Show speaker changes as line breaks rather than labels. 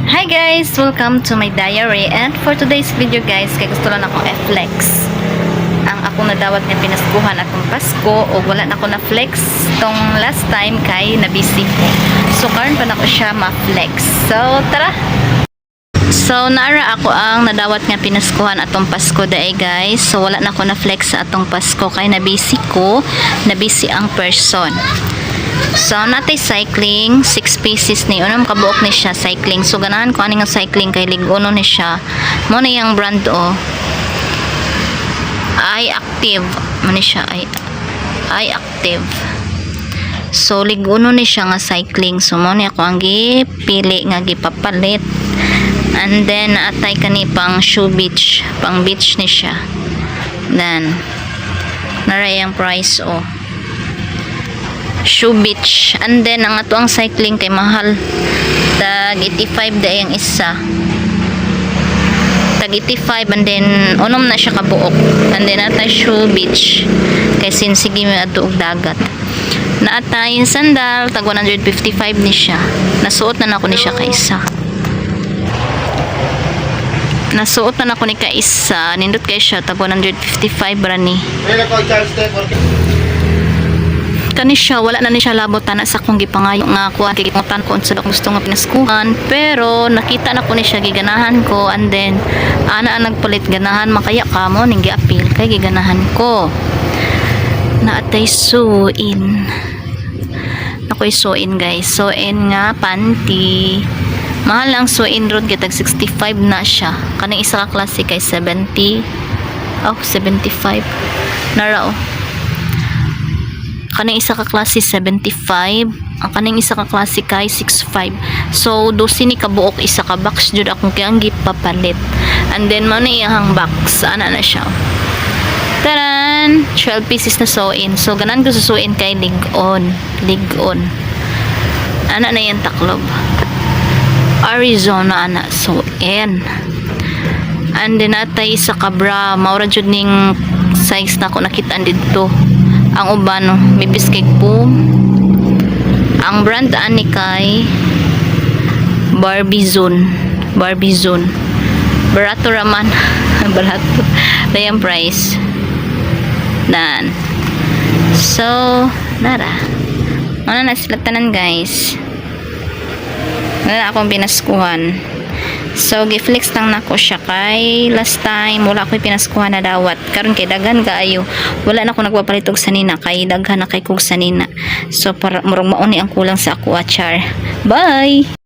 Hi guys! Welcome to my diary, and for today's video, guys, kay gusto lang akong i-flex ang akong nadawat nga pinaskuhan atong Pasko o wala na ako na flex tong last time kay na busy ko. So karon pa nako siya ma-flex. So tara! So naara ako ang nadawat nga pinaskuhan atong Pasko dae, guys. So wala na ako na flex sa atong Pasko kay na busy ko, na busy ang person. So, natay cycling, 6 pieces ni. Unom kabuok ni siya, cycling. So, ganahan ko ani nga cycling kay lig-uno ni siya. Mo na yung brand o. Ay active. Mo ni siya ay active. So, lig-uno ni siya nga cycling. So, mo ni ako ang gipili nga gipapalit. And then, naatay kani pang shoe beach. Pang beach ni siya. Then, naray ang price o. Shoe beach. And then, ang ato ang cycling kay mahal. Tag 85 day ang isa. Tag 85 and then unom na siya kabuok. And then natay shoe beach. Kay sin sige may adto og dagat. Naatay sandal, tag 155 ni siya. Nasuot na nako ni siya kaysa. Nasuot na nako ni kaisa. Nindot kay siya, tag 155 ra ni. Kani siya, wala na ni siya labot ana sa akong gipangayo nga kuan kay gipangutan ko unsa gusto nga pinaskuhan, pero nakita na ko ni siya, giganahan ko, and then ana ang nagpalit, ganahan man kaya kamo ning giapil kay giganahan ko. Naatay suin. Ako'y suin, guys, suin nga panty. Mahal ang suin ron kay tag 65 na siya. Kaning isa ka klase kay 70, oh, 75 nara oh. Kaning isa ka klase 75, ang kaning isa ka klase kay 65. So 12 ni kabuok, isa ka box jud akong kayang gipapalit. And then mao na iyang box, ana na siya. Taran! 12 pieces na sew-in. So ganan ko sa sew-in kay lig-on lig-on. Ana na yan, taklob Arizona ana sew-in. And then natay isa ka bra, maura jud ning size na ako nakita didto. Ang uban no, may biscuit po. Ang brand ani kay Barbie Zone. Barbie Zone. Barato raman. Barato. Dayang price. Dan. So, nara. Ano na sila tanan, guys. Wala na akong pinaskuhan. So, gi-flex lang nako siya kay last time wala ako'y pinaskuhan na dawat. Karon kay daghan kaayo. Wala na ako nagpapalit og sanina kay daghan na kay kog sanina. So, para murag mao ni ang kulang sa ako, achar. Bye!